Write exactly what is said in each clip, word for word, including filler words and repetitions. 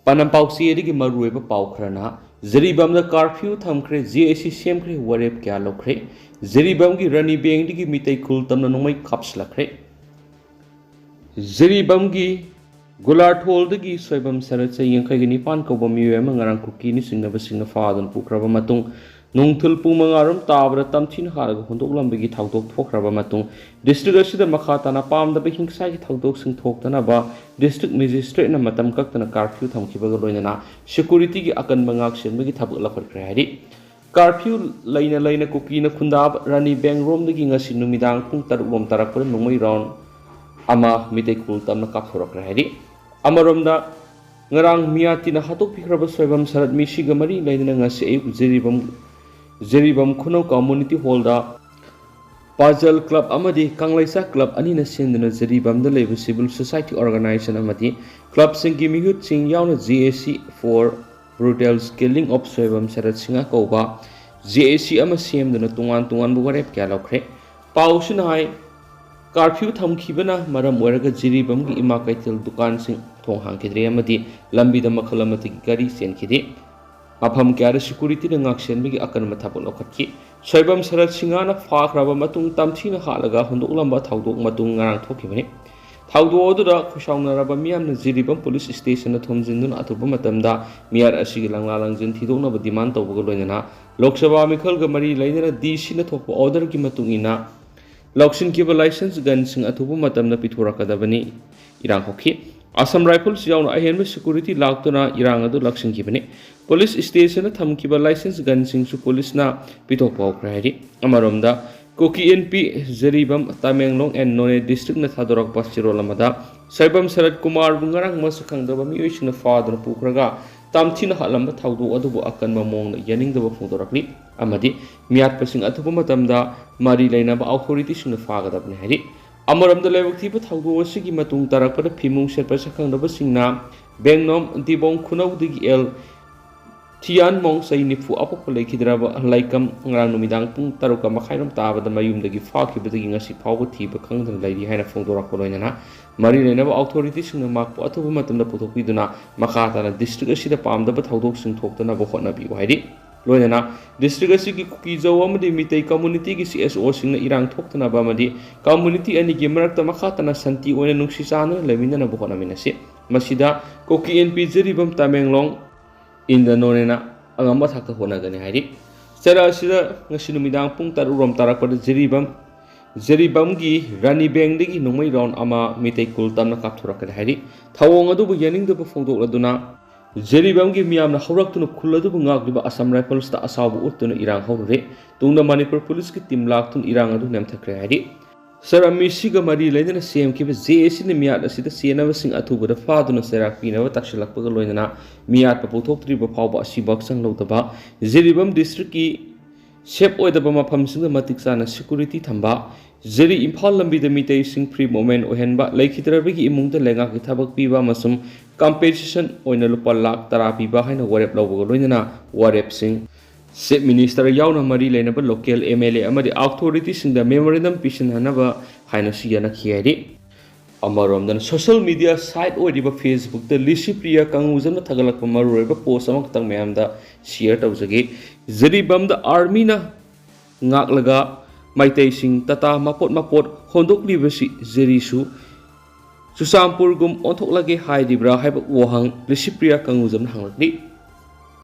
ꯄꯥꯎꯆꯦꯗꯒꯤ ꯃꯔꯨꯑꯣꯏꯕ ꯄꯥꯎ ꯈꯔꯅ, ꯖꯤꯔꯤꯕꯥꯝꯗ ꯀꯥꯔꯐ꯭ꯌꯨ ꯊꯝꯈ꯭ꯔꯦ, ꯖꯦ ꯑꯦ ꯁꯤ ꯁꯦꯝꯈ꯭ꯔꯦ, ꯋꯥꯔꯦꯞ ꯀꯌꯥ ꯂꯧꯈ꯭ꯔꯦ꯫ ꯖꯤꯔꯤꯕꯥꯝꯒꯤ ꯔꯥꯅꯤ ꯕꯦꯡꯗꯒꯤ ꯃꯤꯇꯩ ꯈꯨꯜ ꯇꯝꯅ ꯅꯣꯡꯃꯩ ꯀꯥꯞꯁꯤꯜꯂꯛꯈ꯭ꯔꯦ꯫ ꯖꯤꯔꯤꯕꯥꯝꯒꯤ ꯒꯨꯂꯥꯔꯊꯣꯜꯗꯒꯤ ꯁꯣꯏꯕꯝ ꯁꯔꯠ ꯆꯍꯤ ꯌꯥꯡꯈꯩꯒ ꯅꯤꯄꯥꯟ ꯀꯧꯕ ꯃꯤꯑꯣꯏ ꯑꯃ ꯉꯔꯥꯡ ꯀꯨꯀꯤꯅ ꯆꯤꯡꯅꯕꯁꯤꯡꯅ ꯐꯥꯗꯨꯅ ꯄꯨꯈ꯭ꯔꯕ ꯃꯇꯨꯡ, ꯅꯨꯡꯊꯤꯜ ꯄꯨꯡ ꯃꯉꯥ ꯔꯣꯝ ꯇꯥꯕꯗ ꯇꯝꯊꯤꯅ ꯍꯥꯠꯂꯒ ꯍꯨꯟꯗꯣꯛꯂꯝꯕꯒꯤ ꯊꯧꯗꯣꯛ ꯊꯣꯛꯈ꯭ꯔꯕ ꯃꯇꯨꯡ, ꯗꯤꯁꯇ꯭ꯔꯤꯛ ꯑꯁꯤꯗ ꯃꯈꯥ ꯇꯥꯅ ꯄꯥꯝꯗꯕ ꯍꯤꯡꯁꯥꯒꯤ ꯊꯧꯗꯣꯛꯁꯤꯡ ꯊꯣꯛꯇꯅꯕ ꯗꯤꯁꯇ꯭ꯔꯤꯛ ꯃꯦꯖꯤꯁꯇ꯭ꯔꯦꯠꯅ ꯃꯇꯝ ꯀꯛꯇꯅ ꯀꯥꯔꯐ꯭ꯌꯨ ꯊꯝꯈꯤꯕꯒ ꯂꯣꯏꯅꯅ ꯁꯦꯀ꯭ꯌꯨꯔꯤꯇꯤꯒꯤ ꯑꯀꯟꯕ ꯉꯥꯛꯁꯦꯟꯕꯒꯤ ꯊꯕꯛ ꯂꯧꯈꯠꯈ꯭ꯔꯦ ꯍꯥꯏꯔꯤ꯫ ꯀꯥꯔꯐ꯭ꯌꯨ ꯂꯩꯅ ꯂꯩꯅ ꯀꯨꯀꯤꯅ ꯈꯨꯟꯗꯥꯕ ꯔꯥꯅꯤ ꯕꯦꯡ ꯔꯣꯝꯗꯒꯤ ꯉꯁꯤ ꯅꯨꯃꯤꯗꯥꯡ ꯄꯨꯡ ꯇꯔꯨꯛ ꯔꯣꯝ ꯇꯥꯔꯛꯄꯗ ꯅꯣꯡꯃꯩ ꯔꯥꯎꯟ ꯑꯃ ꯃꯤꯇꯩ ꯈꯨꯜ ꯇꯝꯅ ꯀꯥꯞꯊꯣꯔꯛꯈ꯭ꯔꯦ ꯍꯥꯏꯔꯤ꯫ ꯑꯃꯔꯣꯝꯗ, ꯉꯔꯥꯡ ꯃꯤꯌꯥꯇꯤꯅ ꯍꯥꯠꯇꯣꯛꯄꯤꯈ꯭ꯔꯕ ꯁꯣꯏꯕꯝ ꯁꯔꯠ ꯃꯤꯁꯤꯒ ꯃꯔꯤ ꯂꯩꯅꯅ ꯉꯁꯤ ꯑꯌꯨꯛ ꯖꯤꯔꯤꯕꯝ, ꯖꯤꯔꯤꯕꯝ ꯈꯨꯅꯧ ꯀꯝꯃ꯭ꯌꯨꯅꯤꯇꯤ ꯍꯣꯜꯗ ꯄꯥꯖꯜ ꯀ꯭ꯂꯕ ꯑꯃꯗꯤ ꯀꯪꯂꯩꯆꯥ ꯀ꯭ꯂꯕ ꯑꯅꯤꯅ ꯁꯤꯟꯗꯨꯅ ꯖꯤꯔꯤꯕꯝꯗ ꯂꯩꯕ ꯁꯤꯚꯤꯜ ꯁꯣꯁꯥꯏꯇꯤ ꯑꯣꯔꯒꯅꯥꯏꯖꯦꯁꯟ ꯑꯃꯗꯤ ꯀ꯭ꯂꯕꯁꯤꯡꯒꯤ ꯃꯤꯍꯨꯠꯁꯤꯡ ꯌꯥꯎꯅ J A C for Brutal Killing of Soibam ꯁꯔꯠ ꯁꯤꯡꯍ ꯀꯧꯕ J A C ꯑꯃ ꯁꯦꯝꯗꯨꯅ ꯇꯣꯉꯥꯟ ꯇꯣꯉꯥꯟꯕ ꯋꯥꯔꯦꯞ ꯀꯌꯥ ꯂꯧꯈ꯭ꯔꯦ꯫ ꯄꯥꯎꯁꯤꯅ ꯍꯥꯏ, ꯀꯥꯔꯐ꯭ꯌꯨ ꯊꯝꯈꯤꯕꯅ ꯃꯔꯝ ꯑꯣꯏꯔꯒ ꯖꯤꯔꯤꯕꯝꯒꯤ ꯏꯃꯥ ꯀꯩꯊꯦꯜ ꯗꯨꯀꯥꯟꯁꯤꯡ ꯊꯣꯡ ꯍꯥꯡꯈꯤꯗ꯭ꯔꯦ ꯑꯃꯗꯤ ꯂꯝꯕꯤꯗ ꯃꯈꯜ ꯑꯃꯠꯇꯒꯤ ꯒꯥꯔꯤ ꯆꯦꯟꯈꯤꯗꯦ꯫ ꯃꯐꯝ ꯀꯌꯥꯗ ꯁꯦꯀ꯭ꯌꯨꯔꯤꯇꯤꯅ ꯉꯥꯛꯁꯦꯟꯕꯒꯤ ꯑꯀꯟꯕ ꯊꯕꯛ ꯂꯧꯈꯠꯈꯤ꯫ ꯁꯣꯏꯕꯝ ꯁꯔꯠ ꯁꯤꯡꯍꯅ ꯐꯥꯈ꯭ꯔꯕ ꯃꯇꯨꯡ ꯇꯝꯊꯤꯅ ꯍꯥꯠꯂꯒ ꯍꯨꯟꯗꯣꯛꯂꯝꯕ ꯊꯧꯗꯣꯛ ꯃꯇꯨꯡ ꯉꯔꯥꯡ ꯊꯣꯛꯈꯤꯕꯅꯤ꯫ ꯊꯧꯗꯣꯛ ꯑꯗꯨꯗ ꯈꯣꯏꯁꯥꯎꯅꯔꯕ ꯃꯤꯌꯥꯝꯅ ꯖꯤꯔꯤꯕꯝ ꯄꯨꯂꯤꯁ ꯁ꯭ꯇꯦꯁꯟꯗ ꯊꯣꯝꯖꯤꯟꯗꯨꯅ ꯑꯊꯨꯕ ꯃꯇꯝꯗ ꯃꯤꯍꯥꯠ ꯑꯁꯤꯒꯤ ꯂꯪꯂꯥ ꯂꯪꯖꯤꯟ ꯊꯤꯗꯣꯛꯅꯕ ꯗꯤꯃꯥꯟ ꯇꯧꯕꯒ ꯂꯣꯏꯅꯅ ꯂꯣꯛ ꯁꯚꯥ ꯃꯤꯈꯜꯒ ꯃꯔꯤ ꯂꯩꯅꯅ ꯗꯤ ꯁꯤꯅ ꯊꯣꯛꯄ ꯑꯣꯔꯗꯔꯒꯤ ꯃꯇꯨꯡ ꯏꯟꯅ ꯂꯧꯁꯤꯟꯈꯤꯕ ꯂꯥꯏꯁꯦꯟꯁ ꯒꯟꯁꯤꯡ ꯑꯊꯨꯕ ꯃꯇꯝꯗ ꯄꯤꯊꯣꯔꯛꯀꯗꯕꯅꯤ꯫ ꯏꯔꯥꯡ ꯍꯧꯈꯤ꯫ ꯑꯁꯥꯝ ꯔꯥꯏꯐꯜꯁ ꯌꯥꯎꯅ ꯑꯍꯦꯟꯕ ꯁꯦꯀ꯭ꯌꯨꯔꯤꯇꯤ ꯂꯥꯛꯇꯨꯅ ꯏꯔꯥꯡ ꯑꯗꯨ ꯂꯥꯛꯁꯤꯟꯈꯤꯕꯅꯤ꯫ ꯄꯨꯂꯤꯁ ꯁ꯭ꯇꯦꯁꯟꯗ ꯊꯝꯈꯤꯕ ꯂꯥꯏꯁꯦꯟꯁ ꯒꯟꯁꯤꯡꯁꯨ ꯄꯨꯂꯤꯁꯅ ꯄꯤꯊꯣꯛꯄ ꯍꯧꯈ꯭ꯔꯦ ꯍꯥꯏꯔꯤ꯫ ꯑꯃꯔꯣꯝꯗ, Kuki N P, Jiribam, Tamenglong and Noney ꯗꯤꯁꯇ꯭ꯔꯤꯛꯅ ꯊꯥꯗꯣꯔꯛꯄ ꯆꯦꯔꯣꯜ ꯑꯃꯗ, ꯁꯣꯏꯕꯝ ꯁꯔꯠ ꯀꯨꯃꯥꯔꯕꯨ ꯉꯔꯥꯡ ꯃꯁꯛ ꯈꯪꯗꯕ ꯃꯤꯑꯣꯏꯁꯤꯡꯅ ꯐꯥꯗꯨꯅ ꯄꯨꯈ꯭ꯔꯒ ꯇꯝꯊꯤꯅ ꯍꯥꯠꯂꯝꯕ ꯊꯧꯗꯣꯛ ꯑꯗꯨꯕꯨ ꯑꯀꯟꯕ ꯃꯑꯣꯡꯗ ꯌꯥꯅꯤꯡꯗꯕ ꯐꯣꯡꯗꯣꯔꯛꯂꯤ ꯑꯃꯗꯤ ꯃꯤꯍꯥꯠꯄꯁꯤꯡ ꯑꯊꯨꯕ ꯃꯇꯝꯗ ꯃꯔꯤ ꯂꯩꯅꯕ ꯑꯣꯊꯣꯔꯤꯇꯤꯁꯤꯡꯅ ꯐꯥꯒꯗꯕꯅꯤ ꯍꯥꯏꯔꯤ꯫ ꯑꯃꯔꯣꯝꯗ, ꯂꯥꯏꯕꯛ ꯊꯤꯕ ꯊꯧꯗꯣꯛ ꯑꯁꯤꯒꯤ ꯃꯇꯨꯡ ꯇꯥꯔꯛꯄꯗ ꯐꯤꯃꯨꯡ ꯁꯦꯠꯄ ꯁꯛꯈꯪꯗꯕꯁꯤꯡꯅ ꯕꯦꯡꯅꯣꯝ ꯗꯤꯕꯣꯡ ꯈꯨꯅꯧꯗꯒꯤ ꯑꯦꯜ ꯊꯤꯌꯥꯟ ꯃꯣꯡ ꯆꯍꯤ ꯅꯤꯐꯨ ꯑꯄꯣꯛꯄ ꯂꯩꯈꯤꯗ꯭ꯔꯕ ꯂꯥꯏꯀꯝ ꯉꯔꯥꯡ ꯅꯨꯃꯤꯗꯥꯡ ꯄꯨꯡ ꯇꯔꯨꯛꯀ ꯃꯈꯥꯏꯔꯣꯝ ꯇꯥꯕꯗ ꯃꯌꯨꯝꯗꯒꯤ ꯐꯥꯈꯤꯕꯗꯒꯤ ꯉꯁꯤ ꯐꯥꯎꯕ ꯊꯤꯕ ꯈꯪꯗꯅ ꯂꯩꯔꯤ ꯍꯥꯏꯅ ꯐꯣꯡꯗꯣꯔꯛꯄ ꯂꯣꯏꯅꯅ ꯃꯔꯤ ꯂꯩꯅꯕ ꯑꯣꯊꯣꯔꯤꯇꯤꯁꯤꯡꯅ ꯃꯍꯥꯛꯄꯨ ꯑꯊꯨꯕ ꯃꯇꯝꯗ ꯄꯨꯊꯣꯛꯄꯤꯗꯨꯅ ꯃꯈꯥ ꯇꯥꯅ ꯗꯤꯁꯇ꯭ꯔꯤꯛ ꯑꯁꯤꯗ ꯄꯥꯝꯗꯕ ꯊꯧꯗꯣꯛꯁꯤꯡ ꯊꯣꯛꯇꯅꯕ ꯍꯣꯠꯅꯕꯤꯌꯨ ꯍꯥꯏꯔꯤ꯫ ꯂꯣꯏꯅꯅ ꯗꯤꯁꯇ꯭ꯔꯤꯛ ꯑꯁꯤꯒꯤ ꯀꯨꯀꯤꯖꯧ ꯑꯃꯗꯤ ꯃꯤꯇꯩ ꯀꯝꯃꯨꯅꯤꯇꯤꯒꯤ ꯁꯤ ꯑꯦꯁ ꯑꯣꯁꯤꯡꯅ ꯏꯔꯥꯡ ꯊꯣꯛꯇꯅꯕ ꯑꯃꯗꯤ ꯀꯝꯃꯨꯅꯤꯇꯤ ꯑꯅꯤꯒꯤ ꯃꯔꯛꯇ ꯃꯈꯥ ꯇꯥꯅ ꯁꯥꯟꯇꯤ ꯑꯣꯏꯅ ꯅꯨꯡꯁꯤ ꯆꯥꯟꯅꯅ ꯂꯩꯃꯤꯟꯅꯅꯕ ꯍꯣꯠꯅꯃꯤꯟꯅꯁꯤ꯫ ꯃꯁꯤꯗ ꯀꯨꯀꯤ ꯑꯦꯟ ꯄꯤ ꯖꯤꯔꯤꯕꯥꯝ ꯇꯃꯦꯡꯂꯣꯡ ꯏꯟꯗ꯭ꯔꯅꯣꯅꯦꯅ ꯑꯉꯝꯕ ꯊꯥꯛꯇ ꯍꯣꯠꯅꯒꯅꯤ ꯍꯥꯏꯔꯤ꯫ ꯆꯩꯔꯥꯛ ꯑꯁꯤꯗ ꯉꯁꯤ ꯅꯨꯃꯤꯗꯥꯡ ꯄꯨꯡ ꯇꯔꯨꯛ ꯔꯣꯝ ꯇꯥꯔꯛꯄꯗ ꯖꯤꯔꯤꯕꯥꯝ, ꯖꯤꯔꯤꯕꯥꯝꯒꯤ ꯔꯥꯅꯤ ꯕꯦꯡꯗꯒꯤ ꯅꯣꯡꯃꯩ ꯔꯥꯎꯟ ꯑꯃ ꯃꯤꯇꯩ ꯀꯨꯜ ꯇꯝꯅ ꯀꯥꯞꯊꯣꯔꯛꯀꯅꯤ ꯍꯥꯏꯔꯤ꯫ ꯊꯧꯑꯣꯡ ꯑꯗꯨꯕꯨ ꯌꯥꯅꯤꯡꯗꯕ ꯐꯣꯡꯗꯣꯛꯂꯗꯨꯅ ꯖꯤꯔꯤꯕꯥꯝꯒꯤ ꯃꯤꯌꯥꯝꯅ ꯍꯧꯔꯛꯇꯨꯅ ꯈꯨꯜ ꯑꯗꯨꯕꯨ ꯉꯥꯛꯂꯤꯕ ꯑꯁꯥꯝ ꯔꯥꯏꯐꯜꯁꯇ ꯑꯁꯥꯎꯕ ꯎꯠꯇꯨꯅ ꯏꯔꯥꯡ ꯍꯧꯔꯨꯔꯦ꯫ ꯇꯨꯡꯗ ꯃꯅꯤꯄꯨꯔ ꯄꯨꯂꯤꯁꯀꯤ ꯇꯤꯝ ꯂꯥꯛꯇꯨꯅ ꯏꯔꯥꯡ ꯑꯗꯨ ꯅꯦꯝꯊꯈ꯭ꯔꯦ ꯍꯥꯏꯔꯤ꯫ ꯁꯥꯔ ꯑꯃꯤꯁꯤꯒ ꯃꯔꯤ ꯂꯩꯅꯅ ꯁꯦꯝꯈꯤꯕ ꯖꯦ ꯑꯦꯁꯤꯅ ꯃꯤꯌꯥꯠ ꯑꯁꯤꯗ ꯆꯦꯟꯅꯕꯁꯤꯡ ꯑꯊꯨꯕꯗ ꯐꯥꯗꯨꯅ ꯆꯩꯔꯥꯛ ꯄꯤꯅꯕ ꯇꯛꯁꯤꯜꯂꯛꯄꯒ ꯂꯣꯏꯅꯅ ꯃꯤꯌꯥꯠꯄ ꯄꯨꯊꯣꯛꯇ꯭ꯔꯤꯕ ꯐꯥꯎꯕ ꯑꯁꯤꯕꯥꯛ ꯆꯪꯂꯧꯗꯕ, ꯖꯤꯔꯤꯕꯥꯝ ꯗꯤꯁꯇ꯭ꯔꯤꯛꯀꯤ ꯁꯦꯞ ꯑꯣꯏꯗꯕ ꯃꯐꯝꯁꯤꯡꯗ ꯃꯇꯤꯛ ꯆꯥꯅ ꯁꯦꯀꯨꯔꯤꯇꯤ ꯊꯝꯕ, ꯖꯤꯔꯤ ꯏꯝꯐꯥꯜ ꯂꯝꯕꯤꯗ ꯃꯤꯇꯩꯁꯤꯡ ꯐ꯭ꯔꯤ ꯃꯨꯚꯃꯦꯟ ꯑꯣꯏꯍꯟꯕ, ꯂꯩꯈꯤꯗ꯭ꯔꯕꯒꯤ ꯏꯃꯨꯡꯗ ꯂꯩꯉꯥꯛꯀꯤ ꯊꯕꯛ ꯄꯤꯕ ꯑꯃꯁꯨꯡ ꯀꯝꯄꯦꯟꯁꯦꯁꯟ ꯑꯣꯏꯅ ꯂꯨꯄꯥ ꯂꯥꯈ ꯇꯔꯥ ꯄꯤꯕ ꯍꯥꯏꯅ ꯋꯥꯔꯦꯞ ꯂꯧꯕꯒ ꯂꯣꯏꯅꯅ ꯋꯥꯔꯦꯞꯁꯤꯡ ꯆꯤꯐ ꯃꯤꯅꯤꯁꯇꯔ ꯌꯥꯎꯅ ꯃꯔꯤ ꯂꯩꯅꯕ ꯂꯣꯀꯦꯜ ꯑꯦꯝ ꯑꯦꯜ ꯑꯦ ꯑꯃꯗꯤ ꯑꯣꯊꯣꯔꯤꯇꯤꯁꯤꯡꯗ ꯃꯦꯃꯣꯔꯦꯟꯗꯝ ꯄꯤꯁꯤꯟꯅꯅꯕ ꯍꯥꯏꯅꯁꯨ ꯌꯥꯅꯈꯤ ꯍꯥꯏꯔꯤ꯫ ꯑꯃꯔꯣꯝꯗꯅ ꯁꯣꯁꯤꯌꯦꯜ ꯃꯤꯗꯤꯌꯥ ꯁꯥꯏꯠ ꯑꯣꯏꯔꯤꯕ ꯐꯦꯁꯕꯨꯛꯇ ꯂꯤꯁꯤꯄ꯭ꯔꯤꯌꯥ ꯀꯪꯉꯨꯖꯝꯅ ꯊꯥꯒꯠꯂꯛꯄ ꯃꯔꯨꯑꯣꯏꯕ ꯄꯣꯁ ꯑꯃꯈꯛꯇꯪ ꯃꯌꯥꯝꯗ ꯁꯤꯌꯔ ꯇꯧꯖꯒꯦ꯫ ꯖꯤꯔꯤꯕꯥꯝꯗ ꯑꯥꯔꯃꯤꯅ ꯉꯥꯛꯂꯒ ꯃꯩꯇꯩꯁꯤꯡ ꯇꯥꯇꯥ ꯃꯄꯣꯠ ꯃꯄꯣꯠ ꯍꯣꯟꯗꯣꯛꯂꯤꯕꯁꯤ ꯖꯤꯔꯤꯁꯨ ꯆꯨꯔꯆꯥꯟꯄꯨꯔꯒꯨꯝ ꯑꯣꯟꯊꯣꯛꯂꯒꯦ ꯍꯥꯏꯔꯤꯕ꯭ꯔꯥ ꯍꯥꯏꯕ ꯋꯥꯍꯪ ꯂꯤꯁꯤꯄ꯭ꯔꯤꯌꯥ ꯀꯪꯉꯨꯖꯝꯅ ꯍꯪꯂꯛꯂꯤ꯫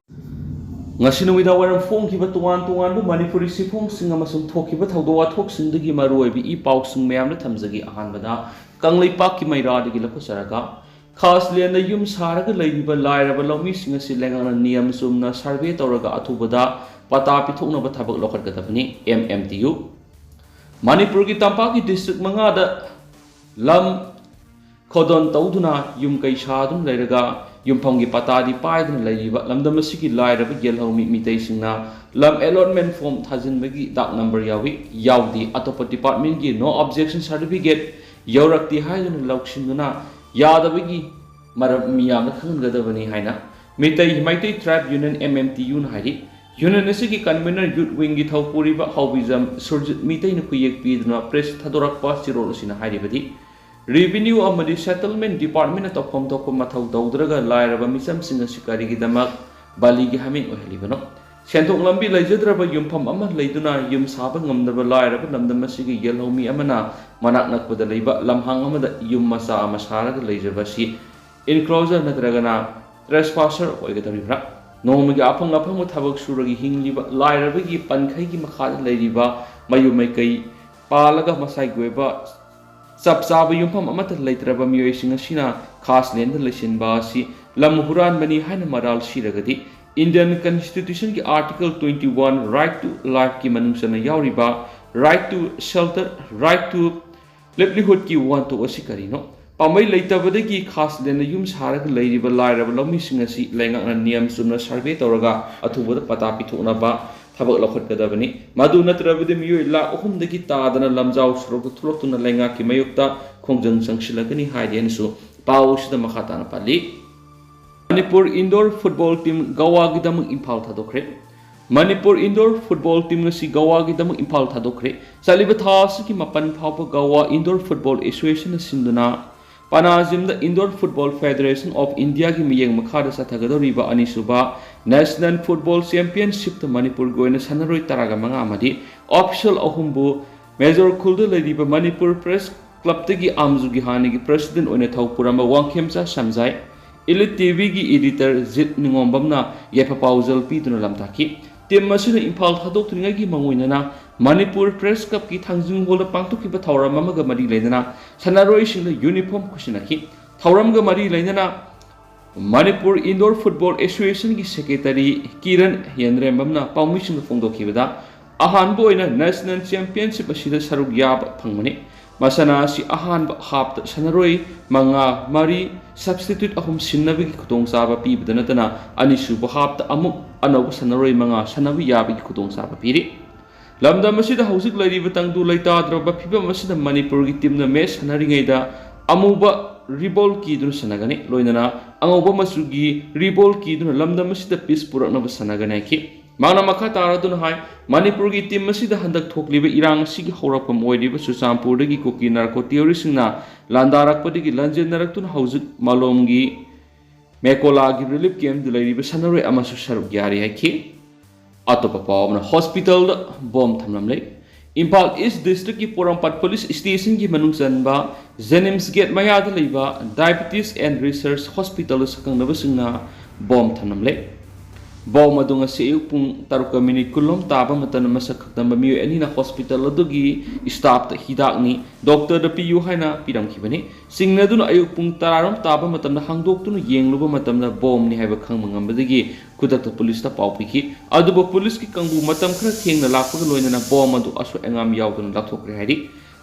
ꯉꯁꯤ ꯅꯨꯃꯤꯗꯥꯡ ꯋꯥꯏꯔꯝ ꯐꯣꯡꯈꯤꯕ ꯇꯣꯉꯥꯟ ꯇꯣꯉꯥꯟꯕ ꯃꯅꯤꯄꯨꯔꯤ ꯆꯦꯐꯣꯡꯁꯤꯡ ꯑꯃꯁꯨꯡ ꯊꯣꯛꯈꯤꯕ ꯊꯧꯗꯣꯛ ꯋꯥꯊꯣꯛꯁꯤꯡꯗꯒꯤ ꯃꯔꯨꯑꯣꯏꯕ ꯏ ꯄꯥꯎꯁꯤꯡ ꯃꯌꯥꯝꯗ ꯊꯝꯖꯒꯦ꯫ ꯑꯍꯥꯟꯕꯗ ꯀꯪꯂꯩꯄꯥꯛꯀꯤ ꯃꯩꯔꯥꯗꯒꯤ ꯂꯧꯈꯠꯆꯔꯒ, ꯈꯥꯁꯂꯦꯟꯗ ꯌꯨꯝ ꯁꯥꯔꯒ ꯂꯩꯔꯤꯕ ꯂꯥꯏꯔꯕ ꯂꯧꯃꯤꯁꯤꯡ ꯑꯁꯤ ꯂꯩꯉꯥꯛꯅ ꯅꯤꯌꯝ ꯆꯨꯝꯅ ꯁꯔꯚꯦ ꯇꯧꯔꯒ ꯑꯊꯨꯕꯗ ꯄꯇꯥ ꯄꯤꯊꯣꯛꯅꯕ ꯊꯕꯛ ꯂꯧꯈꯠꯀꯗꯕꯅꯤ, ꯑꯦꯝ ꯑꯦꯝ ꯇꯤ ꯌꯨ꯫ ꯃꯅꯤꯄꯨꯔꯒꯤ ꯇꯝꯄꯥꯛꯀꯤ ꯗꯤꯁꯇ꯭ꯔꯤꯛ ꯃꯉꯥꯗ ꯂꯝ ꯈꯣꯗꯣꯟ ꯇꯧꯗꯨꯅ ꯌꯨꯝ ꯀꯩ ꯁꯥꯗꯨꯅ ꯂꯩꯔꯒ ꯌꯨꯝꯐꯝꯒꯤ ꯄꯇꯥꯗꯤ ꯄꯥꯏꯗꯨꯅ ꯂꯩꯔꯤꯕ ꯂꯝꯗꯝ ꯑꯁꯤꯒꯤ ꯂꯥꯏꯔꯕ ꯌꯦꯜꯍꯧꯃꯤ ꯃꯤꯇꯩꯁꯤꯡꯅ ꯂꯝ ꯑꯦꯂꯣꯠꯃꯦꯟ ꯐꯣꯝ ꯊꯥꯖꯤꯟꯕꯒꯤ ꯗꯥꯛ ꯅꯝꯕꯔ ꯌꯥꯎꯏ, ꯌꯥꯎꯗꯦ, ꯑꯇꯣꯞꯄ ꯗꯤꯄꯥꯔꯠꯃꯦꯟꯒꯤ ꯅꯣ ꯑꯣꯕꯖꯦꯛꯁꯟ ꯁꯥꯔꯇꯤꯐꯤꯀꯦꯠ ꯌꯧꯔꯛꯇꯦ ꯍꯥꯏꯗꯨꯅ ꯂꯧꯁꯤꯟꯗꯨꯅ ꯌꯥꯗꯕꯒꯤ ꯃꯔꯝ ꯃꯤꯌꯥꯝꯗ ꯈꯪꯍꯟꯒꯗꯕꯅꯤ ꯍꯥꯏꯅ ꯃꯤꯇꯩ ꯃꯩꯇꯩ ꯇ꯭ꯔꯥꯏꯕ ꯌꯨꯅꯤꯌꯟ, ꯑꯦꯝ ꯑꯦꯝ ꯇꯤ ꯌꯨꯅ ꯍꯥꯏꯔꯤ, ꯌꯨꯅꯤꯌꯟ ꯑꯁꯤꯒꯤ ꯀꯟꯚꯤꯅꯔ ꯌꯨꯠ ꯋꯤꯡꯒꯤ ꯊꯧꯄꯨꯔꯤꯕ ꯍꯥꯎꯕꯤꯖꯝ ꯁꯨꯔꯖꯤꯠ ꯃꯤꯇꯩꯅ ꯈꯨꯌꯦꯛ ꯄꯤꯗꯨꯅ ꯄ꯭ꯔꯦꯁ ꯊꯥꯗꯣꯔꯛꯄ ꯆꯦꯔꯣꯜ ꯑꯁꯤꯅ ꯍꯥꯏꯔꯤꯕꯗꯤ, ꯔꯦꯚꯤꯅ꯭ꯌꯨ ꯑꯃꯗꯤ ꯁꯦꯇꯜꯃꯦꯟ ꯗꯤꯄꯥꯔꯠꯃꯦꯟꯅ ꯇꯧꯐꯝ ꯊꯣꯛꯄ ꯃꯊꯧ ꯇꯧꯗ꯭ꯔꯒ ꯂꯥꯏꯔꯕ ꯃꯤꯆꯝꯁꯤꯡ ꯑꯁꯤ ꯀꯔꯤꯒꯤꯗꯃꯛ ꯕꯥꯂꯤꯒꯤ ꯍꯥꯃꯦꯡ ꯑꯣꯏꯍꯜꯂꯤꯕꯅꯣ? ꯁꯦꯟꯊꯣꯛ ꯂꯝꯕꯤ ꯂꯩꯖꯗ꯭ꯔꯕ ꯌꯨꯝꯐꯝ ꯑꯃ ꯂꯩꯗꯨꯅ ꯌꯨꯝ ꯁꯥꯕ ꯉꯝꯗꯕ ꯂꯥꯏꯔꯕ ꯂꯝꯗꯝ ꯑꯁꯤꯒꯤ ꯌꯦꯜꯍꯧꯃꯤ ꯑꯃꯅ ꯃꯅꯥꯛ ꯅꯛꯄꯗ ꯂꯩꯕ ꯂꯝꯍꯥꯡ ꯑꯃꯗ ꯌꯨꯝ ꯃꯆꯥ ꯑꯃ ꯁꯥꯔꯒ ꯂꯩꯖꯕ ꯑꯁꯤ ꯏꯟꯀ꯭ꯔꯣꯆꯔ ꯅꯠꯇ꯭ꯔꯒꯅ ꯇ꯭ꯔꯦꯁꯄꯥꯁꯔ ꯑꯣꯏꯒꯗꯧꯔꯤꯕ꯭ꯔꯥ? ꯅꯣꯡꯃꯒꯤ ꯑꯐꯪ ꯑꯐꯪꯕ ꯊꯕꯛ ꯁꯨꯔꯒ ꯍꯤꯡꯂꯤꯕ ꯂꯥꯏꯔꯕꯒꯤ ꯄꯟꯈꯩꯒꯤ ꯃꯈꯥꯗ ꯂꯩꯔꯤꯕ ꯃꯌꯨꯝ ꯃꯩꯀꯩ ꯄꯥꯜꯂꯒ ꯃꯁꯥꯒꯤ ꯑꯣꯏꯕ ꯆꯞ ꯆꯥꯕ ꯌꯨꯝꯐꯝ ꯑꯃꯠꯇ ꯂꯩꯇ꯭ꯔꯕ ꯃꯤꯑꯣꯏꯁꯤꯡ ꯑꯁꯤꯅ ꯈꯥꯁ ꯂꯦꯟꯗ ꯂꯩꯁꯤꯟꯕ ꯑꯁꯤ ꯂꯝ ꯍꯨꯔꯥꯟꯕꯅꯤ ꯍꯥꯏꯅ ꯃꯔꯥꯜ ꯁꯤꯔꯒꯗꯤ, Indian Constitution ꯒꯤ Article twenty one, Right to Life ꯀꯤ ꯃꯅꯨꯡ ꯆꯟꯅ ꯌꯥꯎꯔꯤꯕ Right to Shelter, Right to Livelihood ꯀꯤ ꯋꯥꯍꯟꯊꯣꯛ ꯑꯁꯤ ꯀꯔꯤꯅꯣ? ꯄꯥꯝꯕꯩ ꯂꯩꯇꯕꯗꯒꯤ ꯈꯥꯁ ꯂꯦꯟꯗ ꯌꯨꯝ ꯁꯥꯔꯒ ꯂꯩꯔꯤꯕ ꯂꯥꯏꯔꯕ ꯂꯧꯃꯤꯁꯤꯡ ꯑꯁꯤ ꯂꯩꯉꯥꯛꯅ ꯅꯤꯌꯝ ꯆꯨꯝꯅ ꯁꯔꯚꯦ ꯇꯧꯔꯒ ꯑꯊꯨꯕꯗ ꯄꯇꯥ ꯄꯤꯊꯣꯛꯅꯕ ꯊꯕꯛ ꯂꯧꯈꯠꯀꯗꯕꯅꯤ꯫ ꯃꯗꯨ ꯅꯠꯇ꯭ꯔꯕꯗꯤ ꯃꯤꯑꯣꯏ ꯂꯥꯈ ꯑꯍꯨꯝꯗꯒꯤ ꯇꯥꯗꯅ ꯂꯝꯖꯥꯎ ꯁꯣꯔꯣꯛꯇ ꯊꯣꯛꯂꯛꯇꯨꯅ ꯂꯩꯉꯥꯛꯀꯤ ꯃꯥꯌꯣꯛꯇ ꯈꯣꯡꯖꯪ ꯆꯪꯁꯤꯜꯂꯛꯀꯅꯤ ꯍꯥꯏꯔꯤ ꯍꯥꯏꯅꯁꯨ ꯄꯥꯎ ꯑꯁꯤꯗ ꯃꯈꯥ ꯇꯥꯅ ꯄꯜꯂꯤ꯫ ꯃꯅꯤꯄꯨꯔ ꯏꯟꯗꯣꯔ ꯐꯨꯠꯕꯣꯜ ꯇꯤꯝ ꯒꯋꯥꯒꯤꯗꯃꯛ ꯏꯝꯐꯥꯜ ꯊꯥꯗꯣꯛꯈ꯭ꯔꯦ꯫ ꯃꯅꯤꯄꯨꯔ ꯏꯟꯗꯣꯔ ꯐꯨꯠꯕꯣꯜ ꯇꯤꯝ ꯉꯁꯤ ꯒꯋꯥꯒꯤꯗꯃꯛ ꯏꯝꯐꯥꯜ ꯊꯥꯗꯣꯛꯈ꯭ꯔꯦ꯫ ꯆꯠꯂꯤꯕ ꯊꯥ ꯑꯁꯤꯒꯤ ꯃꯥꯄꯟ ꯐꯥꯎꯕ ꯒꯋꯥ ꯏꯟꯗꯣꯔ ꯐꯨꯠꯕꯣꯜ ꯑꯦꯁꯣꯁꯤꯌꯦꯁꯟꯅ ꯁꯤꯟꯗꯨꯅ ꯄꯅꯥꯖꯤꯝꯗ ꯏꯟꯗꯣꯔ ꯐꯨꯠꯕꯣꯜ ꯐꯦꯗꯔꯦꯁꯟ ꯑꯣꯐ ꯏꯟꯗꯤꯌꯥꯒꯤ ꯃꯤꯠꯌꯦꯡ ꯃꯈꯥꯗ ꯆꯠꯊꯒꯗꯧꯔꯤꯕ ꯑꯅꯤꯁꯨꯕ ꯅꯦꯁꯅꯦꯜ ꯐꯨꯠꯕꯣꯜ ꯆꯦꯝꯄꯤꯌꯟꯁꯤꯞꯇ ꯃꯅꯤꯄꯨꯔꯒꯤ ꯑꯣꯏꯅ ꯁꯥꯟꯅꯔꯣꯏ ꯇꯔꯥꯒ ꯃꯉꯥ ꯑꯃꯗꯤ ꯑꯣꯐꯤꯁꯤꯌꯦꯜ ꯑꯍꯨꯝꯕꯨ ꯃꯦꯖꯣꯔ ꯈꯨꯜꯗ ꯂꯩꯔꯤꯕ ꯃꯅꯤꯄꯨꯔ ꯄ꯭ꯔꯦꯁ ꯀ꯭ꯂꯕꯇꯒꯤ ꯑꯥꯝꯖꯨꯒꯤ ꯍꯥꯟꯅꯒꯤ ꯄ꯭ꯔꯦꯁꯤꯗꯦꯟꯠ ꯑꯣꯏꯅ ꯊꯧꯄꯨꯔꯝꯕ ꯋꯥꯡꯈꯦꯝꯆꯥ ꯁꯝꯖꯥꯏ, ꯏꯂꯤꯠ ꯇꯤꯚꯤꯒꯤ ꯏꯗꯤꯇꯔ ꯖꯤꯠ ꯅꯤꯉꯣꯝꯕꯝꯅ ꯌꯥꯏꯐ ꯄꯥꯎꯖꯦꯜ ꯄꯤꯗꯨꯅ ꯂꯝꯇꯥꯛꯈꯤ꯫ ꯇꯤꯝ ꯑꯁꯤꯅ ꯏꯝꯐꯥꯜ ꯊꯥꯗꯣꯛꯇ꯭ꯔꯤꯉꯩꯒꯤ ꯃꯉꯣꯏꯅꯅ ꯃꯅꯤꯄꯨꯔ ꯄ꯭ꯔꯦꯁ ꯀ꯭ꯂꯕꯀꯤ ꯊꯥꯡꯖꯤꯡ ꯍꯣꯜꯗ ꯄꯥꯡꯊꯣꯛꯈꯤꯕ ꯊꯧꯔꯝ ꯑꯃꯒ ꯃꯔꯤ ꯂꯩꯅꯅ ꯁꯥꯟꯅꯔꯣꯏꯁꯤꯡꯗ ꯌꯨꯅꯤꯐꯣꯔꯝ ꯈꯨꯠꯁꯤꯟꯅꯈꯤ꯫ ꯊꯧꯔꯝꯒ ꯃꯔꯤ ꯂꯩꯅꯅ Manipur indoor football ꯑꯦꯁꯣꯁꯤꯌꯦꯁꯟꯒꯤ secretary Kiran ꯌꯦꯟꯗ꯭ꯔꯦꯝꯕꯝꯅ ꯄꯥꯎꯃꯤꯁꯤꯡꯗ ꯐꯣꯡꯗꯣꯛꯈꯤꯕꯗ, ꯑꯍꯥꯟꯕ ꯑꯣꯏꯅ ꯅꯦꯁꯅꯦꯜ ꯆꯦꯝꯄꯤꯌꯟꯁꯤꯞ ꯑꯁꯤꯗ ꯁꯔꯨꯛ ꯌꯥꯕ ꯐꯪꯕꯅꯤ꯫ ꯃꯁꯥꯟꯅ ꯑꯁꯤ ꯑꯍꯥꯟꯕ ꯍꯥꯞꯇ ꯁꯥꯟꯅꯔꯣꯏ ꯃꯉꯥ, ꯃꯔꯤ, ꯁꯕꯁꯇꯤꯇ꯭ꯌꯨꯠ ꯑꯍꯨꯝ ꯁꯤꯟꯅꯕꯒꯤ ꯈꯨꯗꯣꯡꯆꯥꯕ ꯄꯤꯕꯗ ꯅꯠꯇꯅ, ꯑꯅꯤꯁꯨꯕ ꯍꯥꯞꯇ ꯑꯃꯨꯛ ꯑꯅꯧꯕ ꯁꯥꯟꯅꯔꯣꯏ ꯃꯉꯥ ꯁꯥꯟꯅꯕ ꯌꯥꯕꯒꯤ ꯈꯨꯗꯣꯡꯆꯥꯕ ꯄꯤꯔꯤ꯫ ꯂꯝꯗꯝ ꯑꯁꯤꯗ ꯍꯧꯖꯤꯛ ꯂꯩꯔꯤꯕ ꯇꯪꯗꯨ ꯂꯩꯇꯥꯗ꯭ꯔꯕ ꯐꯤꯕꯝ ꯑꯁꯤꯗ ꯃꯅꯤꯄꯨꯔꯒꯤ ꯇꯤꯝꯅ ꯃꯦꯆ ꯁꯥꯟꯅꯔꯤꯉꯩꯗ ꯑꯃꯨꯕ ꯔꯤꯕꯣꯜ ꯀꯤꯗꯨꯅ ꯁꯥꯟꯅꯒꯅꯤ꯫ ꯂꯣꯏꯅꯅ ꯑꯉꯧꯕ ꯃꯆꯨꯒꯤ ꯔꯤꯕꯣꯜ ꯀꯤꯗꯨꯅ ꯂꯝꯗꯝ ꯑꯁꯤꯗ ꯄꯤꯁ ꯄꯨꯔꯛꯅꯕ ꯁꯥꯟꯅꯒꯅꯤ ꯍꯥꯏꯈꯤ꯫ ꯃꯍꯥꯛꯅ ꯃꯈꯥ ꯇꯥꯔꯗꯨꯅ ꯍꯥꯏ, ꯃꯅꯤꯄꯨꯔꯒꯤ ꯇꯤꯝ ꯑꯁꯤꯗ ꯍꯟꯗꯛ ꯊꯣꯛꯂꯤꯕ ꯏꯔꯥꯡ ꯑꯁꯤꯒꯤ ꯍꯧꯔꯛꯐꯝ ꯑꯣꯏꯔꯤꯕ ꯆꯨꯔꯆꯥꯟꯄꯨꯔꯗꯒꯤ ꯀꯨꯀꯤ ꯅꯥꯔꯀꯣ ꯇꯦꯔꯣꯔꯤꯁꯁꯤꯡꯅ ꯂꯥꯟꯗꯥꯔꯛꯄꯗꯒꯤ ꯂꯥꯟꯖꯦꯟꯅꯔꯛꯇꯨꯅ ꯍꯧꯖꯤꯛ ꯃꯥꯂꯣꯝꯒꯤ ꯃꯦꯀꯣꯂꯥꯒꯤ ꯔꯤꯂꯤꯐ ꯀꯦꯝꯞꯇ ꯂꯩꯔꯤꯕ ꯁꯥꯟꯅꯔꯣꯏ ꯑꯃꯁꯨ ꯁꯔꯨꯛ ꯌꯥꯔꯤ ꯍꯥꯏꯈꯤ꯫ ꯑꯇꯣꯞꯄ ꯄꯥꯎ ꯑꯃꯅ, ꯍꯣꯁꯄꯤꯇꯥꯜꯗ ꯕꯣꯝ ꯊꯝꯂꯝꯂꯦ꯫ ꯏꯝꯐꯥꯜ ꯏꯁ ꯗꯤꯁꯇ꯭ꯔꯤꯛꯀꯤ ꯄꯣꯔꯣꯝꯄꯥꯠ ꯄꯨꯂꯤꯁ ꯁ꯭ꯇꯦꯁꯟꯒꯤ ꯃꯅꯨꯡ ꯆꯟꯕ ꯖꯦꯅꯤꯝꯁ ꯒꯦꯠ ꯃꯌꯥꯗ ꯂꯩꯕ ꯗꯥꯏꯕꯤꯇꯤꯁ ꯑꯦꯟ ꯔꯤꯁꯔꯁ ꯍꯣꯁꯄꯤꯇꯥꯜꯗ ꯁꯛꯈꯪꯅꯕꯁꯤꯡꯅ ꯕꯣꯝ ꯊꯝꯂꯝꯂꯦ꯫ ꯕꯣꯝ ꯑꯗꯨ ꯉꯁꯤ ꯑꯌꯨꯛ ꯄꯨꯡ ꯇꯔꯨꯛꯀ ꯃꯤꯅꯤꯠ ꯀꯨꯟꯂꯣꯝ ꯇꯥꯕ ꯃꯇꯝꯗ ꯃꯁꯛ ꯈꯪꯗꯕ ꯃꯤꯑꯣꯏ ꯑꯅꯤꯅ ꯍꯣꯁꯄꯤꯇꯥꯜ ꯑꯗꯨꯒꯤ ꯁ꯭ꯇꯥꯐꯇ ꯍꯤꯗꯥꯛꯅꯤ, ꯗꯣꯛꯇꯔꯗ ꯄꯤꯌꯨ ꯍꯥꯏꯅ ꯄꯤꯔꯝꯈꯤꯕꯅꯤ꯫ ꯆꯤꯡꯅꯗꯨꯅ ꯑꯌꯨꯛ ꯄꯨꯡ ꯇꯔꯥꯔꯣꯝ ꯇꯥꯕ ꯃꯇꯝꯗ ꯍꯥꯡꯗꯣꯛꯇꯨꯅ ꯌꯦꯡꯂꯨꯕ ꯃꯇꯝꯗ ꯕꯣꯝꯅꯤ ꯍꯥꯏꯕ ꯈꯪꯕ ꯉꯝꯕꯗꯒꯤ ꯈꯨꯗꯛꯇ ꯄꯨꯂꯤꯁꯇ ꯄꯥꯎ ꯄꯤꯈꯤ꯫ ꯑꯗꯨꯕꯨ ꯄꯨꯂꯤꯁꯀꯤ ꯀꯥꯡꯕꯨ ꯃꯇꯝ ꯈꯔ ꯊꯦꯡꯅ ꯂꯥꯛꯄꯒ ꯂꯣꯏꯅꯅ ꯕꯣꯝ ꯑꯗꯨ ꯑꯁꯣꯏ ꯑꯉꯥꯝ ꯌꯥꯎꯗꯅ ꯂꯥꯊꯣꯛꯈ꯭ꯔꯦ ꯍꯥꯏꯔꯤ꯫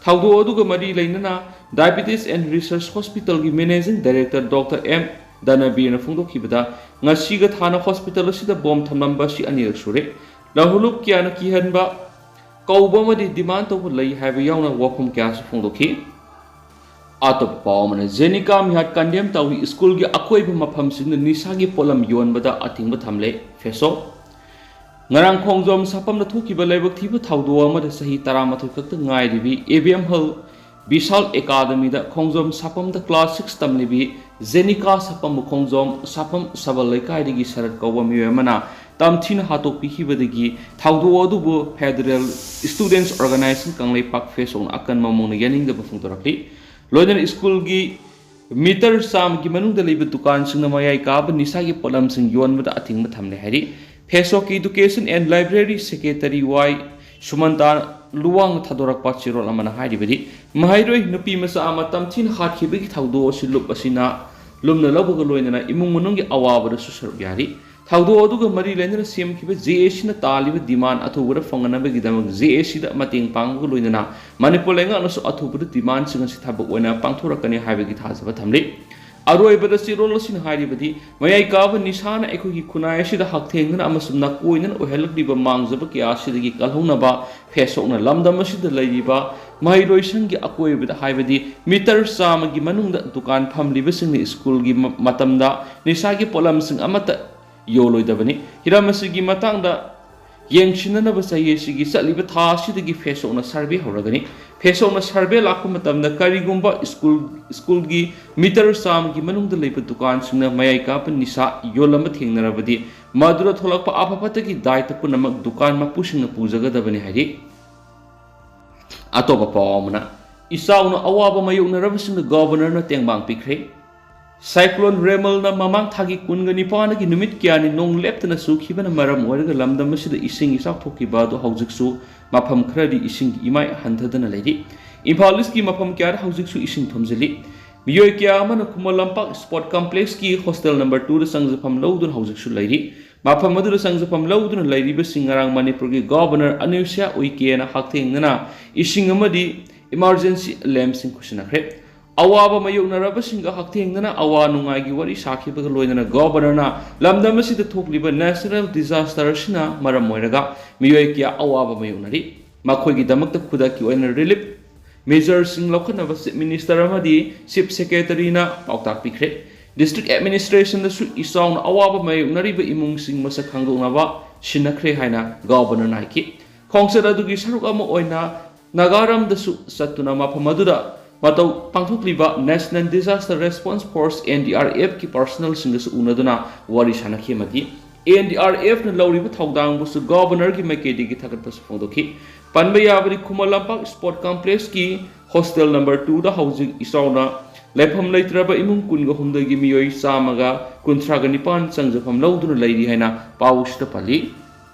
ꯊꯧꯗꯣꯛ ꯑꯗꯨꯒ ꯃꯔꯤ ꯂꯩꯅꯅ ꯗꯥꯏꯕꯤꯇꯤꯁ ꯑꯦꯟ ꯔꯤꯁꯔꯁ ꯍꯣꯁꯄꯤꯇꯥꯜꯒꯤ ꯃꯦꯅꯦꯖꯤꯡ ꯗꯥꯏꯔꯦꯛꯇꯔ ꯗꯣꯛꯇꯔ ꯑꯦꯝ ꯗꯅꯕꯤꯔꯅ ꯐꯣꯡꯗꯣꯛꯈꯤꯕꯗ, ꯉꯁꯤꯒ ꯊꯥꯅ ꯍꯣꯁꯄꯤꯇꯥꯜ ꯑꯁꯤꯗ ꯕꯣꯝ ꯊꯝꯂꯝꯕ ꯑꯁꯤ ꯑꯅꯤꯔꯛ ꯁꯨꯔꯦ꯫ ꯂꯍꯨꯂꯨꯞ ꯀꯌꯥꯅ ꯀꯤꯍꯟꯕ, ꯀꯧꯕ ꯑꯃꯗꯤ ꯗꯤꯃꯥꯟ ꯇꯧꯕ ꯂꯩ ꯍꯥꯏꯕ ꯌꯥꯎꯅ ꯋꯥꯐꯝ ꯀꯌꯥꯁꯨ ꯐꯣꯡꯗꯣꯛꯈꯤ꯫ ꯑꯇꯣꯞꯄ ꯄꯥꯎ ꯑꯃꯅ, ꯖꯦꯅꯤꯀꯥ ꯃꯤꯍꯥꯠ ꯀꯟꯗꯦꯝ ꯇꯧꯏ ꯁ꯭ꯀꯨꯜꯒꯤ ꯑꯀꯣꯏꯕ ꯃꯐꯝꯁꯤꯡꯗ ꯅꯤꯁꯥꯒꯤ ꯄꯣꯠꯂꯝ ꯌꯣꯟꯕꯗ ꯑꯊꯤꯡꯕ ꯊꯝꯂꯦ꯫ ꯐꯦꯁꯣ꯫ ꯉꯔꯥꯡ ꯈꯣꯡꯖꯣꯝ ꯁꯥꯐꯝꯗ ꯊꯣꯛꯈꯤꯕ ꯂꯥꯏꯕꯛ ꯊꯤꯕ ꯊꯧꯗꯣꯛ ꯑꯃꯗ ꯆꯍꯤ ꯇꯔꯥꯃꯥꯊꯣꯏ ꯈꯛꯇ ꯉꯥꯏꯔꯤꯕꯤ ꯑꯦ ꯕꯤ ꯑꯦꯝ ꯍꯜ ꯕꯤꯁꯥꯜ ꯑꯦꯀꯥꯗꯃꯤꯗ ꯈꯣꯡꯖꯣꯝ ꯁꯥꯐꯝꯗ ꯀ꯭ꯂꯥꯁ ꯁꯤꯛꯁ ꯇꯝꯂꯤꯕꯤ ꯖꯦꯅꯤꯀꯥ ꯁꯥꯐꯝꯕꯨ ꯈꯣꯡꯖꯣꯝ ꯁꯥꯐꯝ ꯁꯕꯜ ꯂꯩꯀꯥꯏꯗꯒꯤ ꯁꯔꯠ ꯀꯧꯕ ꯃꯤꯑꯣꯏ ꯑꯃꯅ ꯇꯝꯊꯤꯅ ꯍꯥꯠꯇꯣꯛꯄꯤꯈꯤꯕꯗꯒꯤ ꯊꯧꯗꯣꯛ ꯑꯗꯨꯕꯨ ꯐꯦꯗꯔꯦꯜ ꯁ꯭ꯇꯨꯗꯦꯟꯠꯁ ꯑꯣꯔꯒꯅꯥꯏꯖꯦꯁꯟ ꯀꯪꯂꯩꯄꯥꯛ ꯐꯦꯁꯣꯛꯅ ꯑꯀꯟꯕ ꯃꯑꯣꯡꯗ ꯌꯥꯅꯤꯡꯗꯕ ꯐꯣꯡꯗꯣꯔꯛꯂꯤ꯫ ꯂꯣꯏꯅꯅ ꯁ꯭ꯀꯨꯜꯒꯤ ꯃꯤꯇꯔ ꯆꯥꯝꯃꯒꯤ ꯃꯅꯨꯡꯗ ꯂꯩꯕ ꯗꯨꯀꯥꯟꯁꯤꯡꯅ ꯃꯌꯥꯏ ꯀꯥꯕ ꯅꯤꯁꯥꯒꯤ ꯄꯣꯠꯂꯝꯁꯤꯡ ꯌꯣꯟꯕꯗ ꯑꯊꯤꯡꯕ ꯊꯝꯂꯦ ꯍꯥꯏꯔꯤ꯫ ꯐꯦꯁꯣꯛꯀꯤ Education and Library Secretary ꯋꯥꯏ ꯁꯨꯃꯟꯇꯥ ꯂꯨꯋꯥꯡꯅ ꯊꯥꯗꯣꯔꯛꯄ ꯆꯦꯔꯣꯜ ꯑꯃꯅ ꯍꯥꯏꯔꯤꯕꯗꯤ, ꯃꯍꯩꯔꯣꯏ ꯅꯨꯄꯤ ꯃꯆꯥ ꯑꯃ ꯇꯝꯊꯤꯅ ꯍꯥꯠꯈꯤꯕꯒꯤ ꯊꯧꯗꯣꯛ ꯑꯁꯤ ꯂꯨꯞ ꯑꯁꯤꯅ ꯂꯨꯝꯅ ꯂꯧꯕꯒ ꯂꯣꯏꯅꯅ ꯏꯃꯨꯡ ꯃꯅꯨꯡꯒꯤ ꯑꯋꯥꯕꯗꯁꯨ ꯁꯔꯨꯛ ꯌꯥꯔꯤ꯫ ꯊꯧꯗꯣꯛ ꯑꯗꯨꯒ ꯃꯔꯤ ꯂꯩꯅꯅ ꯁꯦꯝꯈꯤꯕ ꯖꯦ ꯑꯦ ꯁꯤꯅ ꯇꯥꯜꯂꯤꯕ ꯗꯤꯃꯥꯟ ꯑꯊꯨꯕꯗ ꯐꯪꯅꯅꯕꯒꯤꯗꯃꯛ ꯖꯦ ꯑꯦ ꯁꯤꯗ ꯃꯇꯦꯡ ꯄꯥꯡꯕꯒ ꯂꯣꯏꯅꯅ ꯃꯅꯤꯄꯨꯔ ꯂꯩꯉꯥꯛꯅꯁꯨ ꯑꯊꯨꯕꯗ ꯗꯤꯃꯥꯟꯁꯤꯡ ꯑꯁꯤ ꯊꯕꯛ ꯑꯣꯏꯅ ꯄꯥꯡꯊꯣꯔꯛꯀꯅꯤ ꯍꯥꯏꯕꯒꯤ ꯊꯥꯖꯕ ꯊꯝꯂꯤ꯫ ꯑꯔꯣꯏꯕꯗ ꯆꯦꯔꯣꯜ ꯑꯁꯤꯅ ꯍꯥꯏꯔꯤꯕꯗꯤ, ꯃꯌꯥꯏ ꯀꯥꯕ ꯅꯤꯁꯥꯅ ꯑꯩꯈꯣꯏꯒꯤ ꯈꯨꯟꯅꯥꯏ ꯑꯁꯤꯗ ꯍꯛꯊꯦꯡꯅꯅ ꯑꯃꯁꯨꯡ ꯅꯥꯀꯣꯏꯅꯅ ꯑꯣꯏꯍꯜꯂꯛꯂꯤꯕ ꯃꯥꯡꯖꯕ ꯀꯌꯥ ꯑꯁꯤꯗꯒꯤ ꯀꯜꯍꯧꯅꯕ, ꯐꯦꯁꯣꯛꯅ ꯂꯝꯗꯝ ꯑꯁꯤꯗ ꯂꯩꯔꯤꯕ ꯃꯍꯩꯔꯣꯏꯁꯪꯒꯤ ꯑꯀꯣꯏꯕꯗ, ꯍꯥꯏꯕꯗꯤ ꯃꯤꯇꯔ ꯆꯥꯝꯃꯒꯤ ꯃꯅꯨꯡꯗ ꯗꯨꯀꯥꯟ ꯐꯝꯂꯤꯕꯁꯤꯡꯅ ꯁ꯭ꯀꯨꯜꯒꯤ ꯃ-, ꯃꯇꯝꯗ ꯅꯤꯁꯥꯒꯤ ꯄꯣꯠꯂꯝꯁꯤꯡ ꯑꯃꯠꯇ ꯌꯣꯜꯂꯣꯏꯗꯕꯅꯤ꯫ ꯍꯤꯔꯝ ꯑꯁꯤꯒꯤ ꯃꯇꯥꯡꯗ ꯌꯦꯡꯁꯤꯟꯅꯅꯕ ꯆꯍꯤ ꯑꯁꯤꯒꯤ ꯆꯠꯂꯤꯕ ꯊꯥ ꯑꯁꯤꯗꯒꯤ ꯐꯦꯁꯣꯛꯅ ꯁꯔꯚꯦ ꯍꯧꯔꯒꯅꯤ꯫ ꯐꯦꯁꯣꯛꯅ ꯁꯔꯚꯦ ꯂꯥꯛꯄ ꯃꯇꯝꯗ ꯀꯔꯤꯒꯨꯝꯕ ꯁ꯭ꯀꯨꯜ, ꯁ꯭ꯀꯨꯜꯒꯤ ꯃꯤꯇꯔ ꯆꯥꯝꯃꯒꯤ ꯃꯅꯨꯡꯗ ꯂꯩꯕ ꯗꯨꯀꯥꯟꯁꯤꯡꯅ ꯃꯌꯥꯏ ꯀꯥꯕ ꯅꯤꯁꯥ ꯌꯣꯜꯂꯝꯕ ꯊꯦꯡꯅꯔꯕꯗꯤ, ꯃꯗꯨꯗ ꯊꯣꯛꯂꯛꯄ ꯑꯐ ꯐꯠꯇꯒꯤ ꯗꯥꯏꯇ ꯄꯨꯝꯅꯃꯛ ꯗꯨꯀꯥꯟ ꯃꯄꯨꯁꯤꯡꯅ ꯄꯨꯖꯒꯗꯕꯅꯤ ꯍꯥꯏꯔꯤ꯫ ꯑꯇꯣꯞꯄ ꯄꯥꯎ ꯑꯃꯅ, ꯏꯆꯥꯎꯅ ꯑꯋꯥꯕ ꯃꯥꯌꯣꯛꯅꯔꯕꯁꯤꯡꯗ ꯒꯣꯚꯔꯅꯔꯅ ꯇꯦꯡꯕꯥꯡ ꯄꯤꯈ꯭ꯔꯦ꯫ ꯁꯥꯏꯀ꯭ꯂꯣꯟ ꯔꯦꯃꯜꯅ ꯃꯃꯥꯡ ꯊꯥꯒꯤ ꯀꯨꯟꯒ ꯅꯤꯄꯥꯟꯗꯒꯤ ꯅꯨꯃꯤꯠ ꯀꯌꯥꯅꯤ ꯅꯣꯡ ꯂꯦꯞꯇꯅ ꯆꯨꯈꯤꯕꯅ ꯃꯔꯝ ꯑꯣꯏꯔꯒ ꯂꯝꯗꯝ ꯑꯁꯤꯗ ꯏꯁꯤꯡ ꯏꯆꯥꯎ ꯊꯣꯛꯈꯤꯕ ꯑꯗꯨ ꯍꯧꯖꯤꯛꯁꯨ ꯃꯐꯝ ꯈꯔꯗꯤ ꯏꯁꯤꯡꯒꯤ ꯏꯃꯥꯏ ꯍꯟꯊꯗꯅ ꯂꯩꯔꯤ꯫ ꯏꯝꯐꯥꯜ ꯏꯁꯀꯤ ꯃꯐꯝ ꯀꯌꯥꯗ ꯍꯧꯖꯤꯛꯁꯨ ꯏꯁꯤꯡ ꯊꯨꯝꯖꯤꯜꯂꯤ꯫ ꯃꯤꯑꯣꯏ ꯀꯌꯥ ꯑꯃꯅ Khuman Lampak sport ꯀꯝꯄ꯭ꯂꯦꯛꯁꯀꯤ hostel number ꯇꯨꯗ ꯆꯪꯖꯐꯝ ꯂꯧꯗꯨꯅ ꯍꯧꯖꯤꯛꯁꯨ ꯂꯩꯔꯤ꯫ ꯃꯐꯝ ꯑꯗꯨꯗ ꯆꯪꯖꯐꯝ ꯂꯧꯗꯨꯅ ꯂꯩꯔꯤꯕꯁꯤꯡ ꯉꯔꯥꯡ ꯃꯅꯤꯄꯨꯔꯒꯤ ꯒꯣꯚꯔꯅꯔ ꯑꯅꯨꯁ꯭ꯌꯥ ꯎꯏꯀꯦꯅ ꯍꯛꯊꯦꯡꯅꯅ ꯏꯁꯤꯡ ꯑꯃꯗꯤ ꯏꯃꯥꯔꯖꯦꯟꯁꯤ ꯂꯦꯝꯞꯁꯤꯡ ꯈꯨꯠꯁꯤꯟꯅꯈ꯭ꯔꯦ꯫ ꯑꯋꯥꯕ ꯃꯥꯌꯣꯛꯅꯔꯕꯁꯤꯡꯒ ꯍꯛꯊꯦꯡꯅꯅ ꯑꯋꯥ ꯅꯨꯡꯉꯥꯏꯒꯤ ꯋꯥꯔꯤ ꯁꯥꯈꯤꯕꯒ ꯂꯣꯏꯅꯅ ꯒꯣꯚꯔꯅꯔꯅ ꯂꯝꯗꯝ ꯑꯁꯤꯗ ꯊꯣꯛꯂꯤꯕ ꯅꯦꯁꯅꯦꯜ ꯗꯤꯖꯥꯁꯇꯔ ꯑꯁꯤꯅ ꯃꯔꯝ ꯑꯣꯏꯔꯒ ꯃꯤꯑꯣꯏ ꯀꯌꯥ ꯑꯋꯥꯕ ꯃꯥꯌꯣꯛꯅꯔꯤ꯫ ꯃꯈꯣꯏꯒꯤꯗꯃꯛꯇ ꯈꯨꯗꯛꯀꯤ ꯑꯣꯏꯅ ꯔꯤꯂꯤꯐ ꯃꯦꯖꯔꯁꯤꯡ ꯂꯧꯈꯠꯅꯕ ꯆꯤꯐ ꯃꯤꯅꯤꯁꯇꯔ ꯑꯃꯗꯤ ꯆꯤꯐ ꯁꯦꯀ꯭ꯔꯦꯇꯔꯤꯅ ꯄꯥꯎꯇꯥꯛ ꯄꯤꯈ꯭ꯔꯦ꯫ ꯗꯤꯁꯇ꯭ꯔꯤꯛ ꯑꯦꯗꯃꯤꯅꯤꯁꯇ꯭ꯔꯦꯁꯟꯗꯁꯨ ꯏꯆꯥꯎꯅ ꯑꯋꯥꯕ ꯃꯥꯌꯣꯛꯅꯔꯤꯕ ꯏꯃꯨꯡꯁꯤꯡ ꯃꯁꯛ ꯈꯪꯗꯣꯛꯅꯕ ꯁꯤꯟꯅꯈ꯭ꯔꯦ ꯍꯥꯏꯅ ꯒꯣꯚꯔꯅꯔꯅ ꯍꯥꯏꯈꯤ꯫ ꯈꯣꯡꯆꯠ ꯑꯗꯨꯒꯤ ꯁꯔꯨꯛ ꯑꯃ ꯑꯣꯏꯅ ꯅꯥꯒꯥꯔꯝꯗꯁꯨ ꯆꯠꯇꯨꯅ ꯃꯐꯝ ꯑꯗꯨꯗ ꯃꯇꯧ ꯄꯥꯡꯊꯣꯛꯂꯤꯕ National Disaster Response Force, N D R F ꯀꯤ ꯄꯥꯔꯁꯣꯅꯦꯜꯁꯤꯡꯒꯁꯨ ꯎꯅꯗꯨꯅ ꯋꯥꯔꯤ ꯁꯥꯟꯅꯈꯤ ꯑꯃꯗꯤ N D R F ꯅ ꯂꯧꯔꯤꯕ ꯊꯧꯗꯥꯡꯕꯨꯁꯨ ꯒꯣꯚꯔꯅꯔꯒꯤ ꯃꯥꯏꯀꯩꯗꯒꯤ ꯊꯥꯒꯠꯄꯁꯨ ꯐꯣꯡꯗꯣꯛꯈꯤ꯫ ꯄꯟꯕ ꯌꯥꯕꯗꯤ Khuman Lampak sport ꯀꯝꯄ꯭ꯂꯦꯛꯁꯀꯤ hostel number ꯇꯨꯗ ꯍꯧꯖꯤꯛ ꯏꯆꯥꯎꯅ ꯂꯩꯐꯝ ꯂꯩꯇ꯭ꯔꯕ ꯏꯃꯨꯡ ꯀꯨꯟꯒ ꯍꯨꯝꯗꯣꯏꯒꯤ ꯃꯤꯑꯣꯏ ꯆꯥꯝꯃꯒ ꯀꯨꯟꯊ꯭ꯔꯥꯒ ꯅꯤꯄꯥꯟ ꯆꯪꯖꯐꯝ ꯂꯧꯗꯨꯅ ꯂꯩꯔꯤ ꯍꯥꯏꯅ ꯄꯥꯎꯁꯤꯗ ꯄꯜꯂꯤ꯫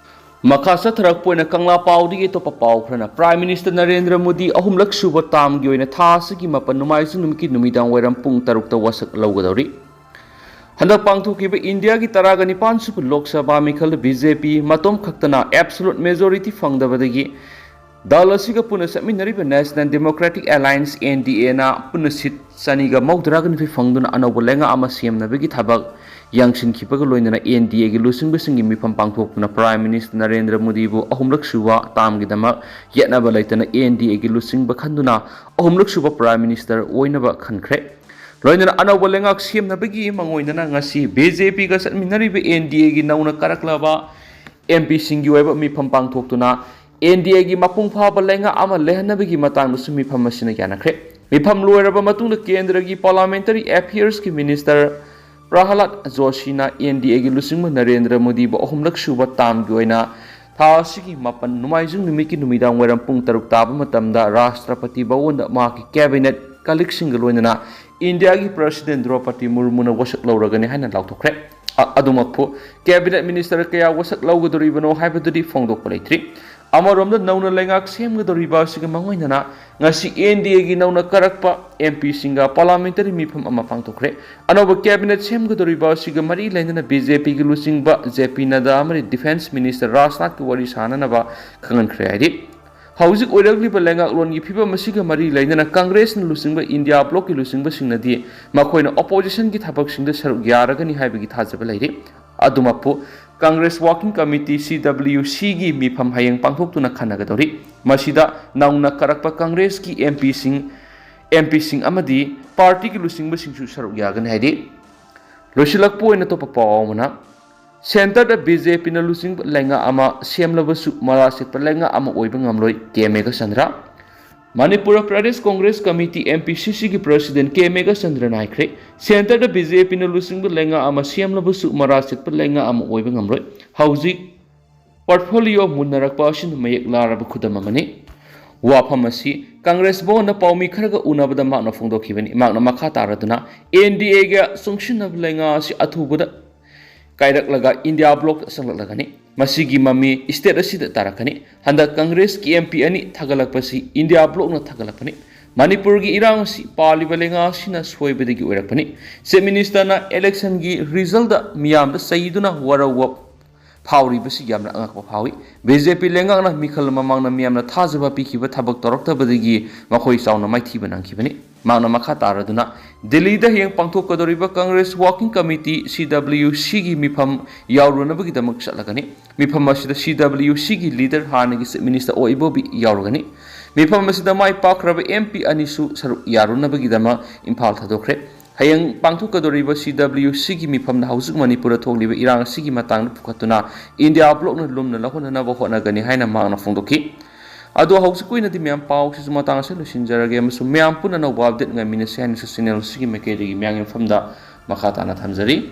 ꯃꯈꯥ ꯆꯠꯊꯔꯛꯄ ꯑꯣꯏꯅ ꯀꯪꯂꯥ ꯄꯥꯎꯗꯒꯤ ꯑꯇꯣꯞꯄ ꯄꯥꯎ ꯈꯔꯅ, ꯄ꯭ꯔꯥꯏꯝ ꯃꯤꯅꯤꯁꯇꯔ ꯅꯔꯦꯟꯗ꯭ꯔ ꯃꯣꯗꯤ ꯑꯍꯨꯝꯂꯛ ꯁꯨꯕ ꯇꯥꯝꯒꯤ ꯑꯣꯏꯅ ꯊꯥ ꯑꯁꯤꯒꯤ ꯃꯥꯄꯟ ꯅꯣꯡꯃꯥꯏꯖꯤꯡ ꯅꯨꯃꯤꯠꯀꯤ ꯅꯨꯃꯤꯗꯥꯡ ꯋꯥꯏꯔꯝ ꯄꯨꯡ ꯇꯔꯨꯛꯇ ꯋꯥꯁꯛ ꯂꯧꯒꯗꯧꯔꯤ꯫ ꯍꯟꯗꯛ ꯄꯥꯡꯊꯣꯛꯈꯤꯕ ꯏꯟꯗꯤꯌꯥꯒꯤ ꯇꯔꯥꯒ ꯅꯤꯄꯥꯟ ꯁꯨꯕ ꯂꯣꯛ ꯁꯚꯥ ꯃꯤꯈꯜꯗ ꯕꯤ ꯖꯦ ꯄꯤ ꯃꯇꯣꯝ ꯈꯛꯇꯅ ꯑꯦꯕꯁꯣꯂꯨꯠ ꯃꯦꯖꯣꯔꯤꯇꯤ ꯐꯪꯗꯕꯗꯒꯤ ꯗꯜ ꯑꯁꯤꯒ ꯄꯨꯟꯅ ꯆꯠꯃꯤꯟꯅꯔꯤꯕ National Democratic Alliance, N D A ꯅ ꯄꯨꯟꯅ ꯁꯤꯠ ꯆꯅꯤꯒ ꯃꯧꯗ꯭ꯔꯥꯒ ꯅꯤꯊꯣꯏ ꯐꯪꯗꯨꯅ ꯑꯅꯧꯕ ꯂꯩꯉꯥꯛ ꯑꯃ ꯁꯦꯝꯅꯕꯒꯤ ꯊꯕꯛ ꯌꯥꯡꯁꯤꯟꯈꯤꯕꯒ ꯂꯣꯏꯅꯅ N D A ꯒꯤ ꯂꯨꯆꯤꯡꯕꯁꯤꯡꯒꯤ ꯃꯤꯐꯝ ꯄꯥꯡꯊꯣꯛꯇꯨꯅ Prime Minister ꯅꯔꯦꯟꯗ꯭ꯔ ꯃꯣꯗꯤꯕꯨ ꯑꯍꯨꯝꯂꯛ ꯁꯨꯕ ꯇꯥꯝꯒꯤꯗꯃꯛ ꯌꯦꯠꯅꯕ ꯂꯩꯇꯅ N D A ꯒꯤ ꯂꯨꯆꯤꯡꯕ ꯈꯟꯗꯨꯅ ꯑꯍꯨꯝꯂꯛ ꯁꯨꯕ Prime Minister ꯑꯣꯏꯅꯕ ꯈꯟꯈ꯭ꯔꯦ꯫ ꯂꯣꯏꯅꯅ ꯑꯅꯧꯕ ꯂꯩꯉꯥꯛ ꯁꯦꯝꯅꯕꯒꯤ ꯃꯥꯡꯑꯣꯏꯅꯅ ꯉꯁꯤ B J P ꯒ ꯆꯠꯃꯤꯟꯅꯔꯤꯕ N D A ꯒꯤ ꯅꯧꯅ ꯀꯥꯔꯛꯂꯕ M P ꯁꯤꯡꯒꯤ ꯑꯣꯏꯕ ꯃꯤꯐꯝ ꯄꯥꯡꯊꯣꯛꯇꯨꯅ N D A ꯒꯤ ꯃꯄꯨꯡ ꯐꯥꯕ ꯂꯩꯉꯥꯛ ꯑꯃ ꯂꯩꯍꯟꯅꯕꯒꯤ ꯃꯇꯥꯡꯗꯁꯨ ꯃꯤꯐꯝ ꯑꯁꯤꯅ ꯌꯥꯅꯈ꯭ꯔꯦ꯫ ꯃꯤꯐꯝ ꯂꯣꯏꯔꯕ ꯃꯇꯨꯡꯗ ꯀꯦꯟꯗ꯭ꯔꯒꯤ Parliamentary Affairs ꯀꯤ Minister ꯄ꯭ꯔꯍꯂꯥꯗ ꯖꯣꯁꯤꯅ N D A ꯒꯤ ꯂꯨꯆꯤꯡꯕ ꯅꯔꯦꯟꯗ꯭ꯔ ꯃꯣꯗꯤꯕꯨ ꯑꯍꯨꯝꯂꯛ ꯁꯨꯕ ꯇꯥꯝꯒꯤ ꯑꯣꯏꯅ ꯊꯥ ꯑꯁꯤꯒꯤ ꯃꯥꯄꯟ, ꯅꯣꯡꯃꯥꯏꯖꯤꯡ ꯅꯨꯃꯤꯠꯀꯤ ꯅꯨꯃꯤꯗꯥꯡ ꯋꯥꯏꯔꯝ ꯄꯨꯡ ꯇꯔꯨꯛ ꯇꯥꯕ ꯃꯇꯝꯗ ꯔꯥꯁꯇ꯭ꯔꯄꯇꯤ ꯚꯋꯟꯗ ꯃꯍꯥꯛꯀꯤ cabinet colleague ꯁꯤꯡꯒ ꯂꯣꯏꯅꯅ ꯏꯟꯗꯤꯌꯥꯒꯤ President ꯗ꯭ꯔꯧꯄꯗꯤ ꯃꯨꯔꯃꯨꯅ ꯋꯥꯁꯛ ꯂꯧꯔꯒꯅꯤ ꯍꯥꯏꯅ ꯂꯥꯎꯊꯣꯛꯈ꯭ꯔꯦ꯫ ꯑ-, ꯑꯗꯨꯃꯛꯄꯨ cabinet minister ꯀꯌꯥ ꯋꯥꯁꯛ ꯂꯧꯒꯗꯧꯔꯤꯕꯅꯣ ꯍꯥꯏꯕꯗꯨꯗꯤ ꯐꯣꯡꯗꯣꯛꯄ ꯂꯩꯇ꯭ꯔꯤ꯫ ꯑꯃꯔꯣꯝꯗ ꯅꯧꯅ ꯂꯩꯉꯥꯛ ꯁꯦꯝꯒꯗꯧꯔꯤꯕ ꯑꯁꯤꯒ ꯃꯥꯡꯑꯣꯏꯅꯅ ꯉꯁꯤ N D A ꯒꯤ ꯅꯧꯅ ꯀꯥꯔꯛꯄ M P ꯁꯤꯡꯒ parliamentary ꯃꯤꯐꯝ ꯑꯃ ꯄꯥꯡꯊꯣꯛꯈ꯭ꯔꯦ꯫ ꯑꯅꯧꯕ cabinet ꯁꯦꯝꯒꯗꯧꯔꯤꯕ ꯑꯁꯤꯒ ꯃꯔꯤ ꯂꯩꯅꯅ B J P ꯒꯤ ꯂꯨꯆꯤꯡꯕ J P ꯅꯗꯥ ꯑꯃꯗꯤ Defence Minister ꯔꯥꯖꯅꯥꯊꯀꯤ ꯋꯥꯔꯤ ꯁꯥꯅꯅꯕ ꯈꯪꯍꯟꯈ꯭ꯔꯦ ꯍꯥꯏꯔꯤ꯫ ꯍꯧꯖꯤꯛ ꯑꯣꯏꯔꯛꯂꯤꯕ ꯂꯩꯉꯥꯛꯂꯣꯟꯒꯤ ꯐꯤꯕꯝ ꯑꯁꯤꯒ ꯃꯔꯤ ꯂꯩꯅꯅ ꯀꯪꯒ꯭ꯔꯦꯁꯅ ꯂꯨꯆꯤꯡꯕ ꯏꯟꯗꯤꯌꯥ ꯕ꯭ꯂꯣꯛꯀꯤ ꯂꯨꯆꯤꯡꯕꯁꯤꯡꯅꯗꯤ ꯃꯈꯣꯏꯅ opposition ꯒꯤ ꯊꯕꯛꯁꯤꯡꯗ ꯁꯔꯨꯛ ꯌꯥꯔꯒꯅꯤ ꯍꯥꯏꯕꯒꯤ ꯊꯥꯖꯕ ꯂꯩꯔꯤ꯫ ꯑꯗꯨꯃꯛꯄꯨ Congress Working Committee, C W C ꯒꯤ ꯃꯤꯐꯝ ꯍꯌꯦꯡ ꯄꯥꯡꯊꯣꯛꯇꯨꯅ ꯈꯟꯅꯒꯗꯧꯔꯤ꯫ ꯃꯁꯤꯗ ꯅꯧꯅ ꯀꯥꯔꯛꯄ ꯀꯪꯒ꯭ꯔꯦꯁꯀꯤ M P ꯁꯤꯡ, M P ꯁꯤꯡ ꯑꯃꯗꯤ party ꯒꯤ ꯂꯨꯆꯤꯡꯕꯁꯤꯡꯁꯨ ꯁꯔꯨꯛ ꯌꯥꯒꯅꯤ ꯍꯥꯏꯔꯤ꯫ ꯂꯣꯏꯁꯤꯜꯂꯛꯄ ꯑꯣꯏꯅ ꯑꯇꯣꯞꯄ ꯄꯥꯎ ꯑꯃꯅ, centre ꯗ B J P ꯅ ꯂꯨꯆꯤꯡꯕ ꯂꯩꯉꯥꯛ ꯑꯃ ꯁꯦꯝꯂꯕꯁꯨ ꯃꯔꯥ ꯁꯦꯠꯄ ꯂꯩꯉꯥꯛ ꯑꯃ ꯑꯣꯏꯕ ꯉꯝꯂꯣꯏ, K Meghachandra. Manipur Pradesh Congress committee, M P C C ꯒꯤ President K ꯃꯦꯘꯆꯟꯗ꯭ꯔꯅ ꯍꯥꯏꯈ꯭ꯔꯦ, centre ꯗ B J P ꯅ ꯂꯨꯆꯤꯡꯕ ꯂꯩꯉꯥꯛ ꯑꯃ ꯁꯦꯝꯂꯕꯁꯨ ꯃꯔꯥ ꯁꯦꯠꯄ ꯂꯩꯉꯥꯛ ꯑꯃ ꯑꯣꯏꯕ ꯉꯝꯂꯣꯏ꯫ ꯍꯧꯖꯤꯛ portfolio ꯃꯨꯟꯅꯔꯛꯄ ꯑꯁꯤꯅ ꯃꯌꯦꯛ ꯂꯥꯔꯕ ꯈꯨꯗꯝ ꯑꯃꯅꯤ꯫ ꯋꯥꯐꯝ ꯑꯁꯤ ꯀꯪꯒ꯭ꯔꯦꯁ ꯚꯋꯟꯗ ꯄꯥꯎꯃꯤ ꯈꯔꯒ ꯎꯅꯕꯗ ꯃꯍꯥꯛꯅ ꯐꯣꯡꯗꯣꯛꯈꯤꯕꯅꯤ꯫ ꯃꯍꯥꯛꯅ ꯃꯈꯥ ꯇꯥꯔꯗꯨꯅ N D A ꯒ ꯆꯨꯡꯁꯤꯟꯅꯕ ꯂꯩꯉꯥꯛ ꯑꯁꯤ ꯑꯊꯨꯕꯗ ꯀꯥꯏꯔꯛꯂꯒ ꯏꯟꯗꯤꯌꯥ ꯕ꯭ꯂꯣꯛꯇ ꯆꯪꯂꯛꯂꯒꯅꯤ꯫ ꯃꯁꯤꯒꯤ ꯃꯃꯤ state ꯑꯁꯤꯗ ꯇꯥꯔꯛꯀꯅꯤ꯫ ꯍꯟꯗꯛ ꯀꯪꯒ꯭ꯔꯦꯁꯀꯤ M P ꯑꯅꯤ ꯊꯥꯒꯠꯂꯛꯄꯁꯤ ꯏꯟꯗꯤꯌꯥ ꯕ꯭ꯂꯣꯛꯅ ꯊꯥꯒꯠꯂꯛꯄꯅꯤ꯫ ꯃꯅꯤꯄꯨꯔꯒꯤ ꯏꯔꯥꯡ ꯑꯁꯤ ꯄꯥꯜꯂꯤꯕ ꯂꯩꯉꯥꯛ ꯑꯁꯤꯅ ꯁꯣꯏꯕꯗꯒꯤ ꯑꯣꯏꯔꯛꯄꯅꯤ꯫ Chief Minister ꯅ election ꯒꯤ result ꯗ ꯃꯤꯌꯥꯝꯗ ꯆꯩꯗꯨꯅ ꯋꯥꯔꯧꯕ ꯐꯥꯎꯔꯤꯕꯁꯤ ꯌꯥꯝꯅ ꯑꯉꯛꯄ ꯐꯥꯎꯏ꯫ ꯕꯤ ꯖꯦ ꯄꯤ ꯂꯩꯉꯥꯛꯅ ꯃꯤꯈꯜ ꯃꯃꯥꯡꯗ ꯃꯤꯌꯥꯝꯅ ꯊꯥꯖꯕ ꯄꯤꯈꯤꯕ ꯊꯕꯛ ꯇꯧꯔꯛꯇꯕꯗꯒꯤ ꯃꯈꯣꯏ ꯆꯥꯎꯅ ꯃꯥꯏꯊꯤꯕ ꯅꯪꯈꯤꯕꯅꯤ꯫ ꯃꯍꯥꯛꯅ ꯃꯈꯥ ꯇꯥꯔꯗꯨꯅ, ꯗꯤꯜꯂꯤꯗ ꯍꯌꯦꯡ ꯄꯥꯡꯊꯣꯛꯀꯗꯧꯔꯤꯕ ꯀꯪꯒ꯭ꯔꯦꯁ ꯋꯥꯔꯀꯤꯡ ꯀꯃꯤꯇꯤ, ꯁꯤ ꯗꯕ꯭ꯂꯤꯌꯨ ꯁꯤꯒꯤ ꯃꯤꯐꯝ ꯌꯥꯎꯔꯨꯅꯕꯒꯤꯗꯃꯛ ꯆꯠꯂꯒꯅꯤ꯫ ꯃꯤꯐꯝ ꯑꯁꯤꯗ ꯁꯤ ꯗꯕ꯭ꯂꯤꯌꯨ ꯁꯤꯒꯤ ꯂꯤꯗꯔ ꯍꯥꯟꯅꯒꯤ ꯆꯤꯐ ꯃꯤꯅꯤꯁꯇꯔ ꯑꯣ ꯏꯕꯣꯕꯤ ꯌꯥꯎꯔꯒꯅꯤ꯫ ꯃꯤꯐꯝ ꯑꯁꯤꯗ ꯃꯥꯏ ꯄꯥꯛꯈ꯭ꯔꯕ ꯑꯦꯝ ꯄꯤ ꯑꯅꯤꯁꯨ ꯁꯔꯨꯛ ꯌꯥꯔꯨꯅꯕꯒꯤꯗꯃꯛ ꯏꯝꯐꯥꯜ ꯊꯥꯗꯣꯛꯈ꯭ꯔꯦ꯫ ꯍꯌꯦꯡ ꯄꯥꯡꯊꯣꯛꯀꯗꯧꯔꯤꯕ ꯁꯤ ꯗꯕ꯭ꯂꯤꯌꯨ ꯁꯤꯒꯤ ꯃꯤꯐꯝꯗ ꯍꯧꯖꯤꯛ ꯃꯅꯤꯄꯨꯔꯗ ꯊꯣꯛꯂꯤꯕ ꯏꯔꯥꯡ ꯑꯁꯤꯒꯤ ꯃꯇꯥꯡꯗ ꯄꯨꯈꯠꯇꯨꯅ ꯏꯟꯗꯤꯌꯥ ꯕ꯭ꯂꯣꯛꯅ ꯂꯨꯝꯅ ꯂꯧꯍꯟꯅꯅꯕ ꯍꯣꯠꯅꯒꯅꯤ ꯍꯥꯏꯅ ꯃꯍꯥꯛꯅ ꯐꯣꯡꯗꯣꯛꯈꯤ꯫ ꯑꯗꯣ ꯍꯧꯖꯤꯛꯀꯤ ꯑꯣꯏꯅꯗꯤ ꯃꯌꯥꯝ ꯄꯥꯎꯁꯤꯁꯨ ꯃꯇꯥꯡ ꯑꯁꯤꯗ ꯂꯣꯏꯁꯤꯟꯖꯔꯒꯦ, ꯑꯃꯁꯨꯡ ꯃꯌꯥꯝ ꯄꯨꯟꯅ ꯑꯅꯧꯕ ꯑꯞꯗꯦꯠ ꯉꯥꯏꯃꯤꯟꯅꯁꯤ ꯍꯥꯏꯅꯁꯨ ꯆꯦꯅꯦꯜ ꯑꯁꯤꯒꯤ ꯃꯥꯏꯀꯩꯗꯒꯤ ꯃꯌꯥꯝꯒꯤ ꯃꯐꯝꯗ ꯃꯈꯥ ꯇꯥꯅ ꯊꯝꯖꯔꯤ꯫